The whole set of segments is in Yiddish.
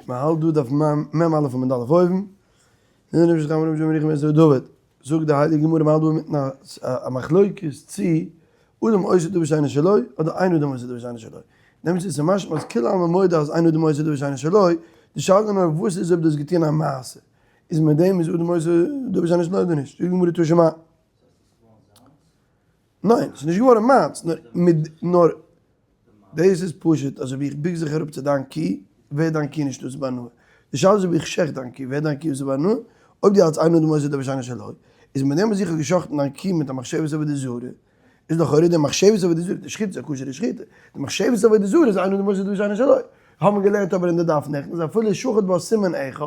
מען האלט דא דף מ א עמוד א' אויבן, זאגט די הייליגע גמרא מען האלט דא אינמיטן א מחלוקת צי אדם עושה דבר שאינו שלו אדער אין אדם עושה דבר שאינו שלו, נעמט זיך ס'משמע אז כולי עלמא מודה אז אין אדם עושה דבר שאינו שלו, די שאלה איז נאר וואס איז אויב דו האסט געטון א מעשה, איז מיט דעם איז אדם עושה דבר שאינו שלו אדער נישט, זאגט די גמרא תא שמע. ניין, ס'איז נישט געווארן מיינס, נאר מיט נאר דאס איז פשוט אז אויב איך בוק זיך אראפ צו דיין קי, ווערט דיין קי נישט אסור בהנאה. די שאלה איז אויב איך שעכט דיין קי, ווערט דיין קי אסור בהנאה? אויב דו האלטסט אין אדם עושה דבר שאינו שלו, איז מיט דעם וואס איך האב געשאכטן דיין קי מיט א מחשבת עבודה זרה, איז לכאורה די מחשבת עבודה זרה, די שחיטה איז א כשר'ע שחיטה, די מחשבת עבודה זרה איז אין אדם עושה דבר שאינו שלו. האבן מיר געלערנט אבער אין די דף נעכטן אז אפילו שחט בה סימן אחד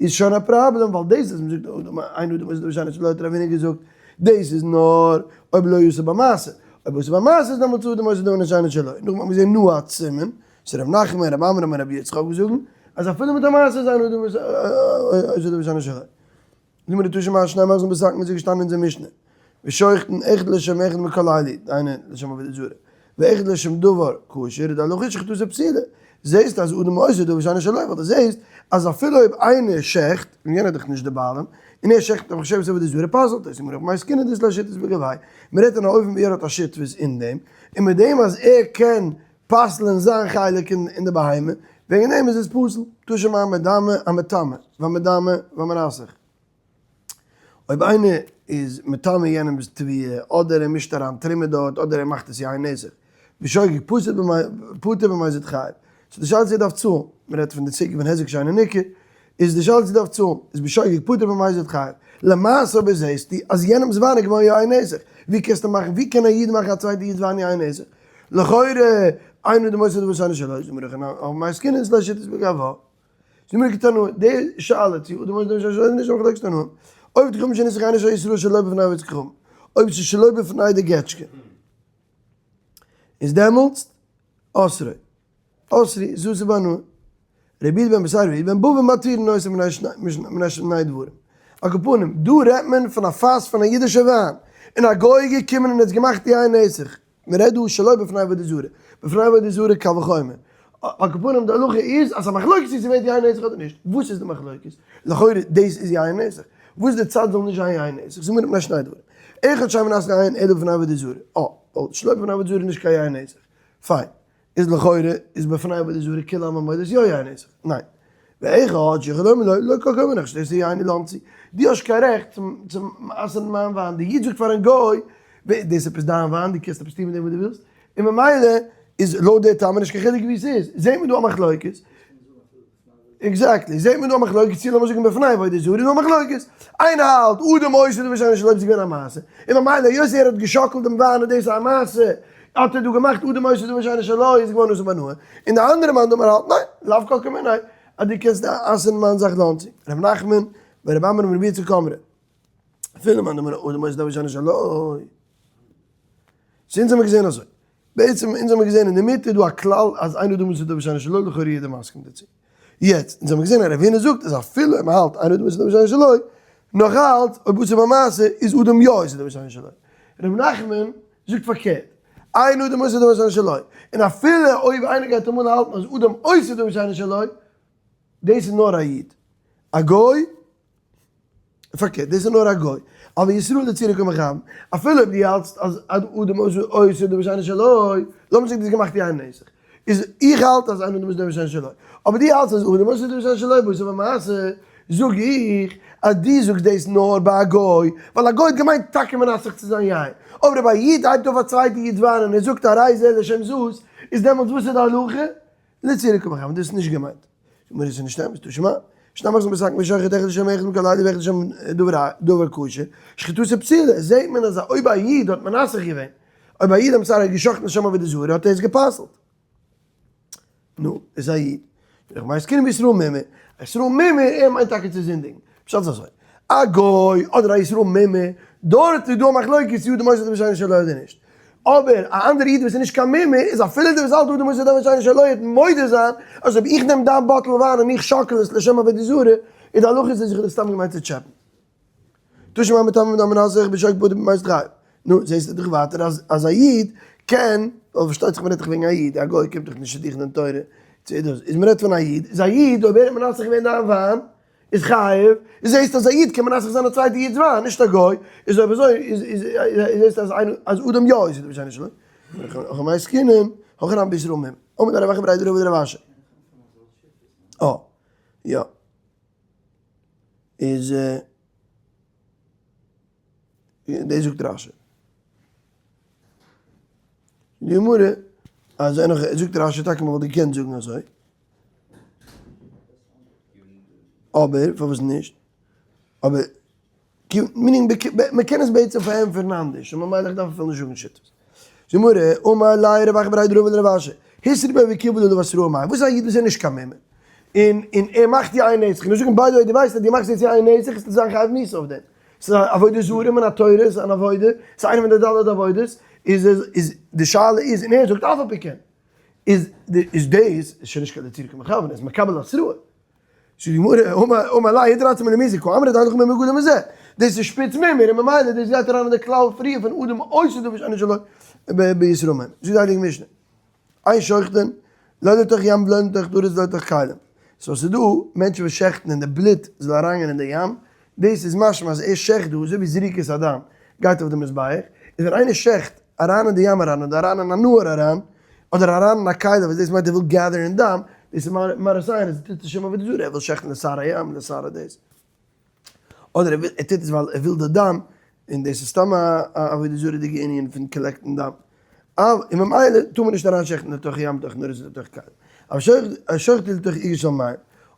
איז שוין א פראבלעם ווייל דאס אז מ'זאגט אין אדם עושה דבר שאינו שלו האט רב הונא געזאגט דאס איז נאר אויב לא עשה במעשה, אויב עשה במעשה איז דעמאלטס אדם עושה דבר שאינו שלו, נאכדעם האט מען געזען נאר א סימן, ס'איז ר' נחמן, ר' עמרם און ר' יצחק וואס זאגן אז אפילו מיט א מעשה איז אין אדם עושה דבר שאינו שלו. גמרא תא שמע שני מחזין בשקין איז געשטאנען אין אונזער משנה, ושוחטין אחד לשם אחד מכל אלו, דהיינו לשם עבודה זרה, ואחד לשם דבר כשר, די הלכה איז שחיטתו פסולה, זעסט אז אדם עושה דבר שאינו שלו, ווייל דו זעסט אז אפילו אויב איינער שעכט, און יענער איז דאך נישט די בעלים, און ער שעכט אויף מחשבת עבודה זרה פסל'ט עס, גמרא מאי עסקינן דאית ליה שותפות בגויה, מען רעדט אין א אופן ווי ער האט א שותפות אין דעם, און מיט דעם אז ער קען פסל'ען זיין חלק אין די בהמה, וועגן דעם איז עס פסול, תא שמע המדמה המטמא והמדמה והמנסך. אויב איינער איז מטמא יענעמ'ס תבואה, אדער ער מישט אריין תרומה דארט, אדער ער מאכט עס יין נסך, בשוגג פטור במזיד חייב. סאו די שאלה איז צו ער דארף צאלן, מען רעדט פון די סוגיא פון היזק שאינו ניכר, איז די שאלה צו ער דארף צאלן, איז בשוגג פטור במזיד חייב. למעשה אבער זעסטו אז יענעמ'ס וויין איז געווארן יין נסך, ווי קענסטו מאכן, ווי קען א איד מאכן א צווייטע איד'ס וויין יין נסך? לכאורה אינו דמות הדבר שאינו שלו, זאגט מיר הכא במאי עסקינן דאית ליה שותפות בגויה. זאגט מיר כתנאי, די שאלה צו אדם עושה דבר שאינו שלו איז נישט א מחלוקת תנאים. עובד כוכבים שניסוך יינו של ישראל שלא בפני עובד כוכבים, אויב ס'איז שלא בפני די געטשקע, איז דעמאלטס אסרו. אסרי זושא בהנאה. רבי יהודה בן בתירא רבי יהודה בן בבא מתירין אותו מפני שני דברים. על כל פנים, דא רעדט מען פון א פאס פון א אידישע וויין, און א גוי איז געקומען און האט עס געמאכט יין נסך. מען רעדט דא שלא בפני עבודה זרה, בפני עבודה זרה קל וחומר. על כל פנים די הלכה איז אז ס'איז א מחלוקת צו ס'ווערט יין נסך אדער נישט. וואס איז די מחלוקת? לכאורה דאס איז יין נסך. וואס איז די צד זאל נישט זיין יין נסך? זאג מיר מפני שני דברים. אחד שאין מנסכין יין אלא בפני עבודה זרה. אה, ווייל שלא בפני עבודה זרה איז נישט קיין יין נסך. פיין. איז לכאורה איז בפני עבודה זרה כולי עלמא מודה אז יא יין נסך. ניין. ואחד שיכול לומר לו לא כל כמינך שתיתי יין אילנצי. דו האסט קיין רעכט צו אסר'ן מיין וויין. די איד זאגט פאר'ן גוי, דאס איז עפעס דיין וויין, דו קענסט עפעס טון מיט דעם וואס דו ווילסט. און ממילא איז לויט די טעם נישט קיין חילוק ווי ס'איז. זעהט מען דא א מחלוקת. exactly, זעהט מען דא א מחלוקת צו לאמיר זאגן בפני עבודה זרה איז דא א מחלוקת, איינער האלט אדם עושה דבר שאינו שלו אויב ס'איז געווען א מעשה, און ממילא היות ער האט געשאקלט דעם וויין און דאס איז א מעשה, האט ער דא געמאכט אדם עושה דבר שאינו שלו איז געווארן אסור בהנאה, און די אנדערע מאן דאמר האלט ניין, לאו כל כמיניה, אז דו קענסט אסר'ן מיין זאך לאנצו, ר' נחמן ור' עמרם ור' יצחק אמרו, אפילו מאן דאמר אדם עושה דבר שאינו שלו. סאו אונז האמיר געזען אזוי. בעצם אונז האמיר געזען אינדערמיט איז דא א כלל אז אין אדם עושה דבר שאינו שלו לכאורה יעדער מסכים דערצו. יעצט אונז האמיר געזען אז רב הונא זאגט אז אפילו אויב מ'האלט אין אדם עושה דבר שאינו שלו, נאך אלץ אויב עשה במעשה איז אדם יא עושה דבר שאינו שלו. ר' נחמן זאגט פארקערט, אין אדם עושה דבר שאינו שלו, און אפילו אויב איינער גייט אמאל האלטן אז אדם עושה דבר שאינו שלו, דאס איז נאר א איד. א גוי פארקערט, דאס איז נאר א גוי. אבל ישראל לצורי קא מכוון, אפילו אויב דו האלטסט אז אדם עושה דבר שאינו שלו, לאמיר זאגן דו האסט געמאכט יין נסך, איז איך האלט אז אין אדם עושה דבר שאינו שלו, אבער דו האלטסט אז אדם עושה דבר שאינו שלו בעושה במעשה, זאג איך אז דו זאגסט דאס נאר ביי א גוי, ווייל א גוי האט געמיינט טאקע מנסך צו זיין יין, אבער אויב א איד הייבט אויף א צווייטע איד'ס וויין און ער זאגט הרי זה לשם זאת, איז דעמאלטס וואס איז די הלכה? לצורי קא מכוון, דאס איז נישט געמיינט. זאגט מיר עס איז נישט אמת, תא שמע, שני מחזין בשקין ושוחט אחד לשם אחד מכל אלו ואחד לשם דבר כשר, שחיטתו פסולה, זעהט מען אז אויב א איד האט מנסך געווען, אויב א איד האט מסרב געשחט'ן לשם עבודה זרה האט ער עס גע'פסל'ט. נו, איז א איד. איך מיין ס'קינד בישראל מומר, א ישראל מומר ער מיינט טאקע צו זינדיגן. פשט איז אזוי, א גוי אדער א ישראל מומר, דארט איז דא א מחלוקת צו אדם עושה דבר שאינו שלו אדער נישט. אבער א אנדערע איד וואס איז נישט קיין מומר איז אפילו דער וואס האלט אדם עושה דבר שאינו שלו וועט מודה זיין אז אויב איך נעם דיין bottle וויין און איך שאקל עס לשם עבודה זרה איז די הלכה איז אז איך האב דאס סתם געמיינט צו טשעפען. תא שמע המטמא והמנסך בשוגג פטור במזיד חייב. נו, זעסטו דאך ווייטער אז אז א איד קען, ווייל פארשטייט זיך מ'רעדט דאך וועגן א איד, א גוי קומט דאך נישט צו דיך דין תורה. צו דאס איז מ'רעדט פון א איד, איז א איד אויב ער האט מנסך געווען דיין וויין איז חייב, איז זעהסט אז א איד קען מנסך זיין א צווייטע איד'ס וויין, נישט א גוי, איז אויב אזוי איז איז זעהסט אז איינער אז אדם יא איז דער בשער שלו, הכא מאי עסקינן, הכא נמי בישראל מ. אמר דרב אחא בריה דרבא דרב אשי. אה. יא. איז דאס זאגט רשי. די גמרא, אז ער נאך זאגט רשי טאקע מען וואלט געקענט זאגן אזוי. אבער פארוואס נישט? אבער meaning מען קען עס בעצם פארענטפערן אנדערש, און ממילא איך דארף אפילו נישט זאגן שיטות. זאגט די גמרא, אמר ליה רב אחא בריה דרבא לרב אשי, התרו ביה וקיבל עליו התראה מאי, וואס איז א איד וואס איז נישט קיין מומר, און און ער מאכט יין נסך, און זאגן by the way דו ווייסט אז דו מאכסט יעצט יין נסך וועסטו זיין חייב מיתה אויף דעם, ס'איז א עבודה זרה מן התורה, ס'איז אן עבודה, ס'איז איינע פון די ד' עבודות, איז איז די שאלה איז, און ער זאגט אף על פי כן, איז איז דאס איז שוין נישט קיין לצורך מכוון, איז מקבל התראה. זאגט די גמרא, אמר ליה הטר עצמו למיתה קאמרת אין לך מומר גדול מזה, דאס איז שפיץ מומר און ממילא דאס גייט אריין אין די כלל פריער פון אדם עושה דבר שאינו שלו בישראל מומר. זאגט די הייליגע משנה, אין שוחטין לא לתוך ים ולא לתוך נהרות ולא לתוך כלים, so ס'איז דא מענטשן וואס שעכטן און די בלוט זאל אריינגיין אין די ים, דאס איז משמע אז ער שעכט דא אזוי ווי זריקת הדם גייט אויף די מזבח, איז ווען איינער שעכט אריין אין די ים אריין אדער אריין אין א נהר אריין, אדער אריין אין א כלי וואס דאס מיינט ער וויל gather ען דם, דאס איז מראית עין אז ער טוט עס לשם עבודה זרה, ער וויל שעכטן לשר הים, לשר הדאס. אדער ער טוט עס ווייל ער וויל די דם, און דאס איז סתם א עבודה זרה'דיגע ענין פון collect ן דם. און ממילא טאר מען נישט אריין שעכטן לתוך ים לתוך נהרות לתוך כלים. אבל שוחט לתוך איגר של מים,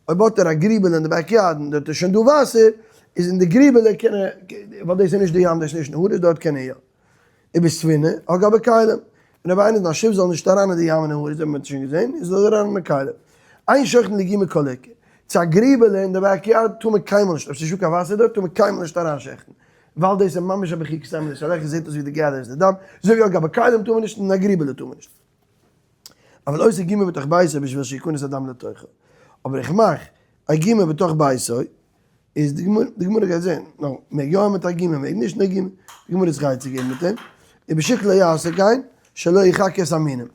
אויב האט ער א גריבעלע אין די backyard און דארט איז שוין דא וואסער, איז אין די גריבעלע קען ער, ווייל דאס איז נישט די ים דאס איז נישט נהרות דארט קען ער יא. ובספינה, על גבי כלים. און אויב איינער איז אין א שיף זאל נישט אריין אין די ים און נהרות, אזוי ווי מען האט שוין געזען, איז זאל אריין אין די כלים. אין שוחטין לגומא כל עיקר. צו א גריבעלע אין די backyard טאר מען קיינמאל נישט, אויב ס'איז נישטא קיין וואסער דארט טאר מען קיינמאל נישט אריינשעכטן. ווייל דאס איז ממש א מחיקת הדם דאס הלכה זעט אויס ווי די gather סט די דם, אזוי ווי על גבי כלים טאר מען נישט און אין א גריבעלע טאר מען נישט. אבל עושה גומא בתוך ביתו בשביל שיכנס הדם לתוכה. אבער איך מאך א גומא בתוך ביתו, איז די גמרא, די גמרא גייט זען, נו, מעג יא מיט א גומא, מעג נישט מיט א גומא, די גמרא איז גרייט צו געבן מיט אים, ובשוק לא יעשה כן, שלא יחקה את המינים,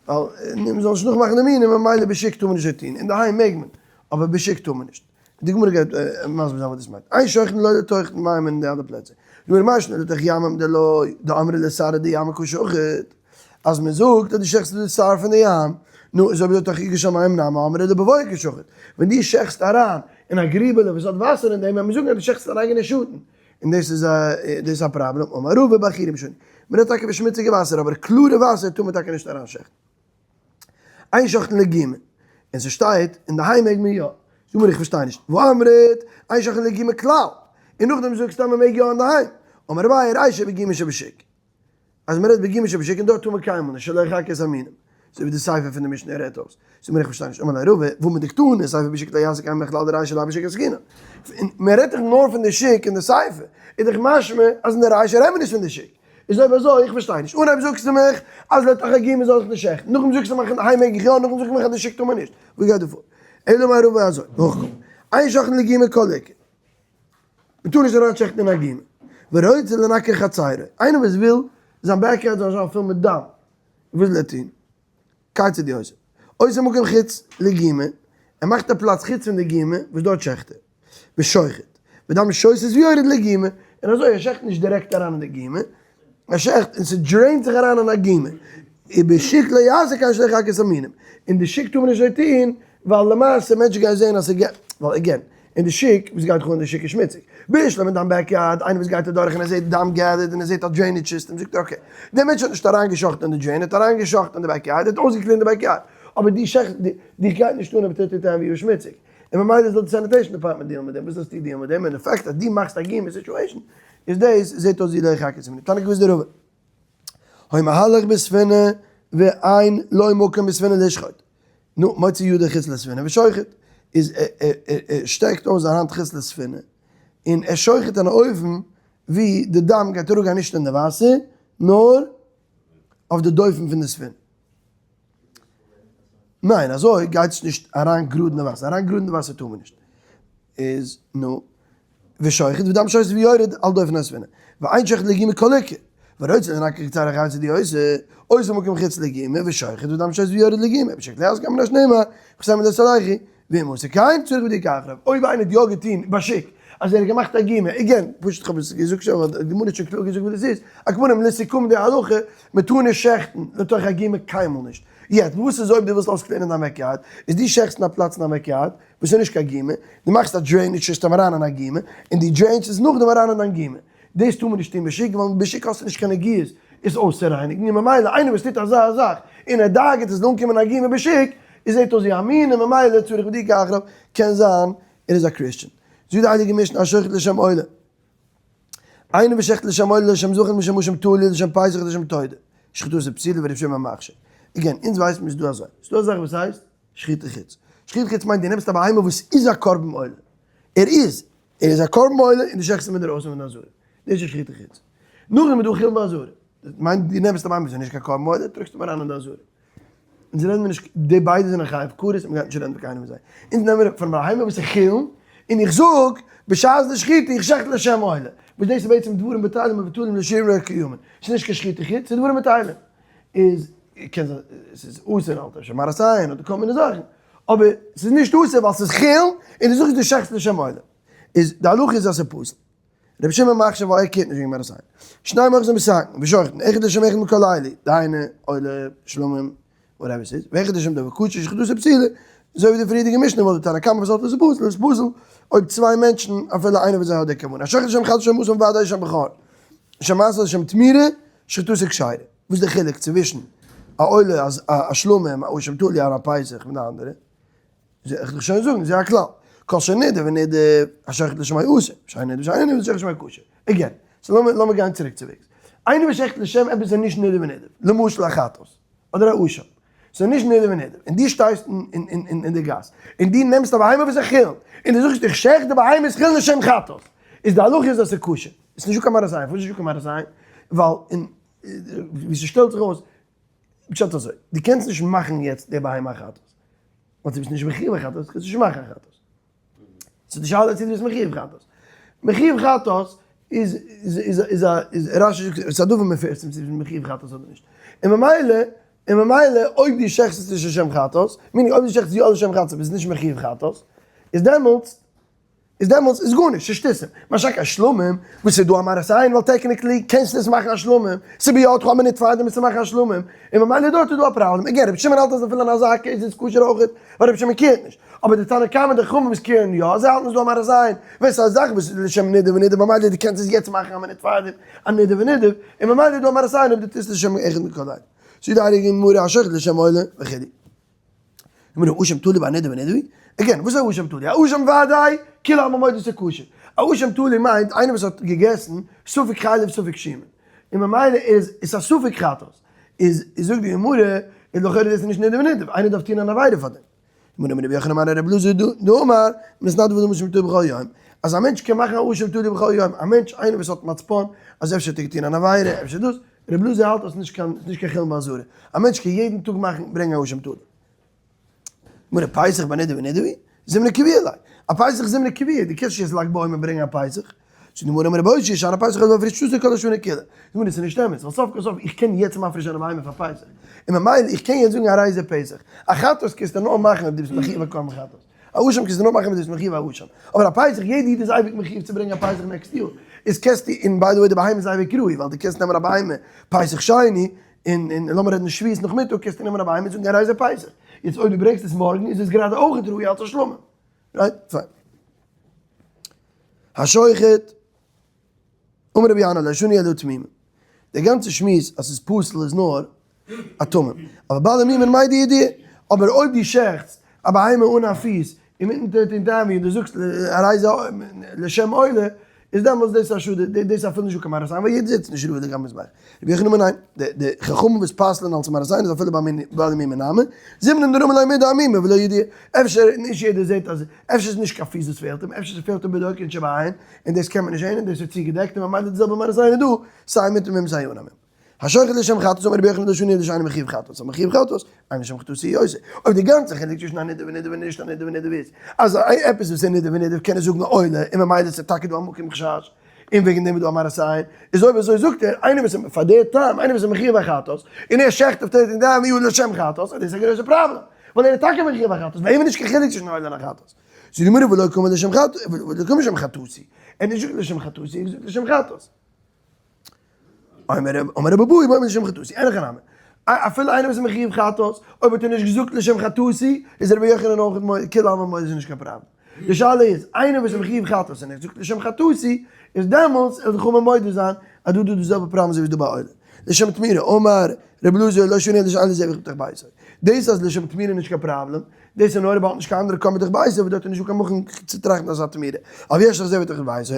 ווייל מען זאל נישט נאכמאכן די מינים, ממילא בשוק טאר מען נישט אזוי טון, אינדערהיים מעג מען, אבער בשוק טאר מען נישט. די גמרא גייט מסביר זיין וואס דאס מיינט. אין שוחטין לא לתוך מים אין די אלע פלעצער. די גמרא מאי שנא לתוך ימים דלא דאמרי לתרא דימא קא שחט. אז מען זאגט אז דו שעכטסט די שר פון די ים, נו, איז אויב לתוך איגר של מים נמי אמרי לבבואה קא שחט. ווען דו שעכטסט אריין אין א גריבעלע וואס האט וואסער אין דעם, וועט מען זאגן אז דו שעכטסט אן אייגענע שאטן. און דאס איז א דאס איז א פראבלעם. אמר רבא בעכורים שנו. מען רעדט טאקע פון שמוציגע וואסער, אבער קלארע וואסער טאר מען טאקע נישט אריינשעכטן. אין שוחטין לגומא, און ס'שטייט אינדערהיים מעג מען יא, זאג מיר איך פארשטיי נישט, והאמרת אין שוחטין לגומא כלל, און נאכדעם זאגסטו אז מ'מעג יא אינדערהיים, אמר אביי רישא בגומא שבשוק, אז מ'רעדט בגומא שבשוק און דארט טאר מען קיינמאל נישט שלא יחקה את המינים, אזוי ווי די סיפא פון די משנה רעדט אויס, זאג מיר איך פארשטיי נישט, אמר ליה רבא, והא מדקתני סיפא בשוק לא יעשה כן מכלל דרישא לאו בשוק עסקינן, מ'רעדט דאך נאר פון די שוק אין די סיפא, איז דאך משמע אז אין די רישא רעדט מען נישט פון די שוק. איז אויב אזוי, איך פארשטיי נישט, אנהייב זאגסטו מיך אז לתוך הגומא זאל איך נישט שעכטן, נאכדעם זאגסטו מיך אינדערהיים מעג איך יא, נאכדעם זאגסטו מיך אז די שוק טאר מען נישט, וואס גייט דא פאר? אלא מאי רבא אזוי, נאך קום, אין שוחטין לגומא כל עיקר, מען טאר נישט אריין שעכטן אין א גומא, ורוצה לנקר חצרו, איינער וואס וויל זיין backyard זאל זיין פול מיט דם, וואס זאל ער טון? כיצד הוא עושה? עושה מקום חוץ לגומא, ער מאכט א פלאץ חוץ פון די גומא וואס דארט שעכט ער. ושוחט, ודם שותת ויורד לגומא, און אזוי ער שעכט נישט דירעקט אריין אין די גומא, ער שעכט און ס' drain ט זיך אריין אין א גומא, ובשוק לא יעשה כן שלא יחקה את המינים, אין די שוק טאר מען נישט אזוי טון, ווייל למעשה מענטשן גייען זען אז ס'גייט, ווייל again, אין די שוק, וואס גייט אן אין די שוק איז שמוציג, בשלמא אין דיין backyard, איינער וואס גייט אדורך און ער זעט דם gathered און ער זעט א drainage system, זאגט ער okay, דער מענטש האט נישט אריינגעשאכטן אין די drain, ער האט אריינגעשאכטן אין די backyard, ער האט אויסגע clean ט די backyard, אבער די שעכט, דיך גייט נישט אן אויב טוט ער ווי שמוציג. און ממילא זאל די sanitation department deal ן מיט דעם, וואס זאלסטו deal ן מיט דעם, און די fact אז דו מאכסט א גומא situation, איז דאס זעט אויס ווי לא יחקה את המינים. תנא קוואס דרבא. היה מהלך בספינה ואין לו מקום בספינה לשחוט. נו, מוציא ידו חוץ לספינה ושוחט. איז ער שטעקט אויס זיין האנט חוץ לספינה, און ער שוחט אין א אופן ווי די דם גייט אראפגיין נישט אין די וואסער, נאר אויף די דופן פון די ספינה. ניין אזוי גייט עס נישט אריין גראד אין די וואסער, אריין גראד אין די וואסער טאר מען נישט, איז נו, ושוחט ודם שותת ויורד על דופן הספינה, ואין שוחט לגומא כל עיקר, ורוצה לנקר קצר אחר צדי עושה, עושה מקום חוץ לגימה ושוחט ודם שייס ויורד לגימה, בשקלי אז גם נש נאמר, חסם את הסלחי, ואם עושה כן צריך בדיקה אחריו. אויב איינער האט יא געטון בשיק אז ער האט געמאכט א גימה, again, פשוט כ'האב עס געזאגט שוין ווייל די גמרא האט שוין קלאר געזאגט וואס דאס איז, על כל פנים לסיכום די הלכה, מען טאר נישט שעכטן לתוך א גימה קיינמאל נישט. יעצט וואס איז אויב דו ווילסט אויס clean ען דיין backyard, איז דו שעכטסט אין א פלאץ אין דיין backyard וואס איז נישט קיין גימה, דו מאכסט א drainage system אריין אין א גימה, און דו drain סט עס נאכדעם אריין אין דיין גימה. דאס טאר מען נישט טון בשיק, ווייל בשיק האסטו נישט קיין נגיעות עס אויסצורייניגן, און ממילא איינער וואס טוט אזא זאך און ער דאגה'ט עס זאל אנקומען א גימה בשיק, איז זעט אויס ווי א מין און ממילא צריך בדיקה אחריו, קען זיין ער איז א Christian. זאגט די הייליגע משנה השוחט לשם עולה. איינער וואס שעכט לשם עולה לשם זכר לשם אשם תלוי לשם פסח לשם תודה. שחיטתו פסולה ורבי שמעון מכשיר. again, אונז ווייסן מיר ס'איז דא אזוי. ס'איז דא א זאך וואס הייסט שחיטה חוץ. שחיטה חוץ מיינט דו נעמסט א בהמה וואס איז א קרבן עולה. ער איז. ער איז א קרבן עולה און דו שעכטסט אים אינדערויסן פון די עזרה. דאס איז שחיטה חוץ. נאכדעם איז דא חולין בעזרה. דאס מיינט דו נעמסט א בהמה וואס איז נישט קיין קרבן עולה, טראגסט אים אריין אין די עזרה. אונז רעדן מיר נישט, די ביידע זענען חייב כרת און מ'גייט נישט רעדן פון קיינעם פון זיי. אונז נעמען מיר פון בהמה וואס איז חולין, און איך זאג, בשעת די שחיטה איך שעכט לשם עולה. וואס דאס איז בעצם דברים בטלים מבוטלים לשיעורין הקיימין. ס'איז נישט קיין שחיטה חוץ, ס'איז דברים בטלים. איז, קען זיין, ס'איז אסור אלטע אפשר מראית עין אדער כל מיני זאכן. אבער ס'איז נישט אסור ווייל ס'איז חולין, און דו זאגסט דו שעכטסט לשם עולה. איז, די הלכה איז אז ס'איז פסול. רבי שמעון מכשיר ווייל ער קערט נישט וועגן מראית עין. שני מוכסין מסכן ושוחטין, אחד לשם אחד מכל אלה, דהיינו, עולה, שלמים, whatever ס'איז, ואחד לשם דבר כשר שחיטתו פסולה, אזוי ווי די פריערדיגע משנה וואלט די תנא קמא וואס האלט אז ס'איז פסול, איז פסול אויב צוויי מענטשן אפילו איינער פון זיי האט די כוונה. השוחט לשם חטאת לשם אשם וודאי לשם בכור, לשם מעשר לשם תמורה, שחיטתו כשרה. וואס איז די חילוק צווישן א עולה, א שלמים, א אשם תלוי, א פסח מיט די אנדערע? איך דיך שוין זאגן, זה הכלל. כל שנידב ונידב, השוחט לשמו אסור, שאין נידב שאין נידב, השוחט לשמו כשר. again, so לאמיר לאמיר גיין צוריק צו וועגס. איינער וואס שעכט לשם עפעס איז נישט נידב ונידב, למשל א חטאת, אדער א אשם, ס'איז נישט נידב ונידב, און דו שטייסט אין אין די גאס, און דו נעמסט א בהמה וואס איז חולין, און דו זאגסט איך שעכט די בהמה איז חולין לשם חטאת, איז די הלכה איז אז ס'איז כשר. ס'איז נישטא קיין מראית עין, פארוואס איז נישטא קיין מראית עין? ווייל אין ווי ס'שטעלט זיך אויס, פשט אזוי, דו קענסט נישט מאכן יעצט די בהמה א חטאת, ווייל דו ביסט נישט מחיוב א חטאת, קענסט נישט מאכן א חטאת. ס'איז די שאלה צו דו ביסט מחיוב חטאת. מחיוב חטאת איז איז איז א איז רש"י זאגט ס'איז א דבר מפורסם צו ביסט מחיוב חטאת אדער נישט. און ממילא און ממילא אויב דו שעכטסט עס נישט לשם חטאת, meaning אויב דו שעכטסט יא לשם חטאת ביסט נישט מחיוב חטאת, איז דעמאלטס איז דעמאלטס איז גארנישט, ס'איז שטותים. משא כ שלמים, וואס איז דא א מראית עין, ווייל technically קענסטו עס מאכן א שלמים, ס'איז בידך א מינוט פארדעם עס צו מאכן א שלמים, און ממילא דארט איז דא א פראבלעם. again, רבי שמעון האלט אז אפילו אין אזא case איז כשר אויכעט, ווייל רבי שמעון care ט נישט. אבער די תנא קמא און די חכמים וואס care ן יא, זיי האלטן ס'איז דא א מראית עין, ווען ס'איז א זאך וואס איז לשם נידב ונידב ממילא דו קענסט עס יעצט מאכן א מינוט פארדעם א נידב ונידב, און ממילא איז דא א מראית עין אויב דו טוסט לשם אחד מכל אלה. זאגט די הייליגע גמרא השוחט לשם עולה וכו'. גמרא, אשם תלוי בנידב ונידב? again, וואס איז א אשם תלוי? א אשם וודאי, כולי עלמא מודה ס'איז כשר. א אשם תלוי מיינט איינער וואס האט געגעסן ספק חלב ספק שומן. און ממילא איז עס א ספק חטאת. איז זאגט די גמרא, איז לכאורה דאס נישט נידב ונידב, איינער דארף טון אן עבירה פאר דעם. גמרא אמר רבי יוחנן אמר רבי אלעזר דאמר, מתנדב אדם אשם תלוי בכל יום. אז א מענטש קען מאכן א אשם תלוי בכל יום. א מענטש איינער וואס האט מצפון אז אפשר האט ער געטון אן עבירה, אפשר דאס, רבי אלעזר האלט אז ס'נישט קיין ס'נישט קיין חולין בעזרה. א מענטש קען יעדן טאג מאכן ברענגען א אשם תלוי. גמרא פסח בנידב ונידב הוא, זימנא קביעא ליה. א פסח איז זימנא קביעא, דו קענסט נישט יעצט לג בעומר ברענגען א פסח. זאגט די גמרא אמר רבי אושעיא שאני פסח הואיל ומפריש תשעה כל השנה כולה. גמרא ס'איז נישט אמת, ווייל סוף כל סוף איך קען יעצט מפריש זיין א בהמה פאר פסח. און ממילא איך קען יעצט זאגן הרי זה פסח. א חטאת קענסטו נאר מאכן אויב דו ביסט מחיוב א קרבן חטאת. א אשם קענסטו נאר מאכן ווען דו ביסט מחיוב א אשם. אבער א פסח, יעדע איד איז אייביג מחיוב צו ברענגען א פסח next יאר. איז קענסטו, און by the way די בהמה איז אייביג ראוי, ווייל דו קענסט נעמען א בהמה פסח שני, און און לאמיר רעדן שבועות נאכמיטאג קענסטו נעמען א בהמה און זאגן הרי זה פסח. יעצט אויב דו ברענגסט עס מארגן איז עס גראדע אויך ראוי אלס א שלמים. right? פיין. השוחט. אמר רבי ינאי לא שנו אלא תמימים. דער גאנצער שמועס אז ס'איז פסול איז נאר א תמים. אבער בעלי מומין מידע ידיע. אבער אויב דו שעכטסט א בהמה אן א פיס אינמיטן thirteenth avenue און דו זאגסט הרי זה לשם עולה, איז דעמאלטס דאס א שאד, דאס איז אפילו נישט דא קיין מראית עין ווייל יעדער זעט ס'איז נישט ראוי לגבי מזבח. רבי יוחנן אמר ניין, די חכמים וואס פסל'ען אלס מראית עין איז אפילו בעלי מומין נמי, זימנין דרמי ליה מידי אמימא ולא ידיע. אפשר נישט יעדער זעט אז אפשר איז נישט קיין פיס וואס פעלט אים, אפשר ס'פעלט אים בדוחקין שבעין, און דאס קען מען נישט זען און דאס איז צוגעדעקט און ממילא די זעלבע מראית עין איז דא, סיי מיט מום סיי אן א מום. השוחט לשם חטאת אמר רבי יוחנן לא שנו אלא שאינו מחיוב חטאת, המחיוב חטאת, אינו לשם חטאתו עושה. אויב די גאנצע חילוק צווישן א נידב ונידב און נישט א נידב ונידב איז, אז עפעס וואס איז נידב ונידב קען ער זאגן עולה און ממילא איז טאקע דא א מקום חשש. און וועגן דעם איז דא א מראית עין, איז אויב אזוי זאגט ער, איינער וואס איז פאר די טעם, איינער וואס איז מחויב א חטאת, און ער שעכט אויף תולדות אדם יהא לשם חטאת, איז דאס א גרויסע פראבלעם, ווייל ער איז טאקע מחויב א חטאת, ביי אים איז נישט קיין חילוק צווישן עולה און א חטאת. זאגט די גמרא ולא קאמר לשם חטאת, ולא קאמר לשם חטאתי, ער האט נישט געזאגט לשם חטאתי, ער האט געזאגט לשם חטאת. אמר רבי אבהו אומר לשם חטאתי, אין הכי נמי, אפילו איינער וואס איז מחויב חטאת, אויב האט ער נישט געזאגט לשם חטאתי, איז רבי יוחנן אויך מודה, כולי עלמא מודה ס'איז נישט קיין פראבלעם. די שאלה איז, איינער וואס איז מחויב חטאת און ער זאגט לשם חטאתי, איז דעמאלטס וועט די חכמים מודה זיין אז דא איז דא די זעלבע פראבלעם אזוי ווי דא ביי עולה. לשם תמורה, אמר רבי אלעזר לא שנו אלא שאין לו זבח בתוך ביתו. דאס אז לשם תמורה איז נישט קיין פראבלעם, דאס איז נאר אויב ער האט נישט קיין אנדערע קרבן בתוך ביתו, וואס דארט איז נישטא קיין מקום צו טראכטן אז ס'איז א תמורה. אבל יש לו זבח בתוך ביתו,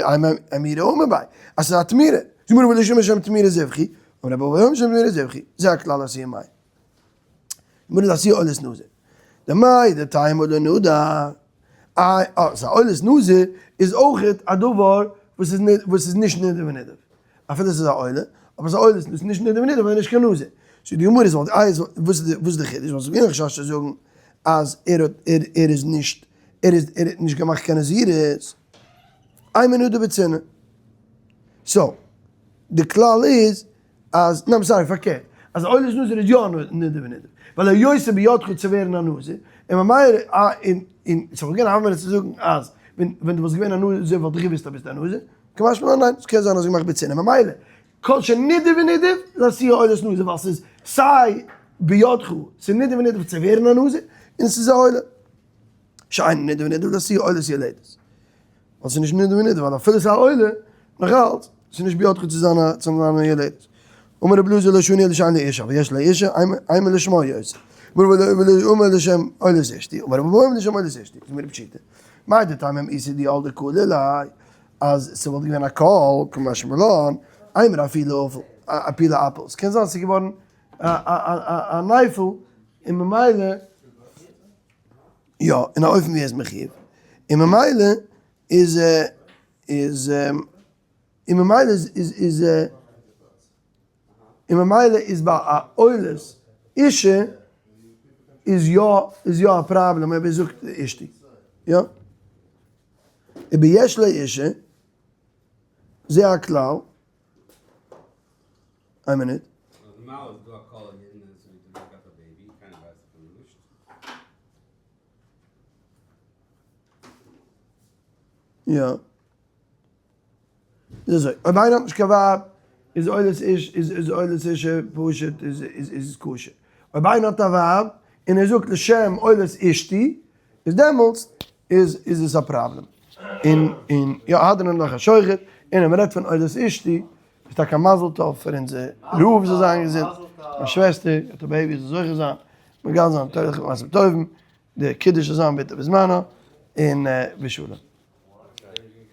אימורי אמר ביה, אז ס'איז א תמורה. זאגט גמרא ולא שנו לשם תמורה זבחי, אמר רבי אבהו לשם תמורה זבחי, זה הכלל לאתויי מאי. גמרא לאתויי עולת נזיר. דמאי דטעמא לא נדר. איי אה, סא עולת נזיר איז אויכעט א דבר וואס איז וואס איז נישט נדר ונידב. אפילו ס'איז א עולה, אבער ס'איז א עולת נזיר נישט נדר ונידב ווייל ער איז נישט קיין נזיר. זאגט די גמרא, איז איי איז וואס איז וואס איז די חידוש? וואלסט געווען א חשש צו זאגן אז ער האט ער ער איז נישט ער איז ער האט נישט געמאכט קיין נזירות. אימא נדר בצנעה. so, די כלל איז אז, ניין sorry פארקערט, אז עולת נזיר איז יא נדר ונידב, ווייל היות ס'איז בידך צו ווערן א נזיר, און ממילא און און ס'וואלט געווען א הוה אמינא צו זאגן אז ווען ווען דו וואלסט געווען א נזיר וואלט איך געוואוסט אז ביסט א נזיר, קא משמע לן ניין, ס'קען זיין אז געמאכט בצנעה, ממילא כל שנדר ונידב לאתויי עולת נזיר ווייל ס'איז סיי בידך ס'איז נדר ונידב צו ווערן א נזיר, און ס'איז א עולה. שאין נדר ונידב לאתויי עולת יולדת. ווייל ס'איז נישט נדר ונידב, ווייל אפילו ס'איז א עולה, נאך אלץ, ס'איז נישט בידך צו זיין א צו זיין א יולדת. אמר רבי אלעזר לא שנו אלא שאין לו אשה, אבל יש לו אשה, אימא לשמה הוא עושה. אמר לשם עולת אשתי, אמר רבי אבהו אמר לשם עולת אשתי, זאגט מיר פשיטא, מהו דתימא אם איתא דילדי קלא ליה, אז ס'וואלט געווען א קול, קא משמע לן, אימר אפילו אפילה אפיל, ס'קען זיין ס'איז געווארן א נייפל, און ממילא. יא, אין א אופן ווי ער איז מחיוב, און ממילא איז איז און ממילא איז איז איז און ממילא איז ביי א עולת אישה איז יא איז יא א פראבלעם אויב ער זאגט אשתי, יא? וביש לו אישה, זה הכלל. איין מינוט. נארמאל איז דא א קול אין יעדן אזוי ווי דו האסט געהאט א baby, קיינער ווייסט אפילו נישט. יא. איז אזוי, אויב איינער האט נישט קיין ווייב איז עולת איש איז איז עולת אישה פשוט איז איז איז כשר. אויב איינער האט א ווייב און ער זאגט לשם עולת אשתי איז דעמאלטס איז איז עס א פראבלעם. און און יא הדרן עלך השוחט, און ווען מ'רעדט פון עולת אשתי איז טאקע א מזל טוב פאר אונזער רב זאל זיין געזונט, מיין שוועסטער האט א baby זאל זוכה זיין, מגדל זיין תורה ומעשים טובים, די קידוש זאל זיין בעתו ובזמנו, און בשלום.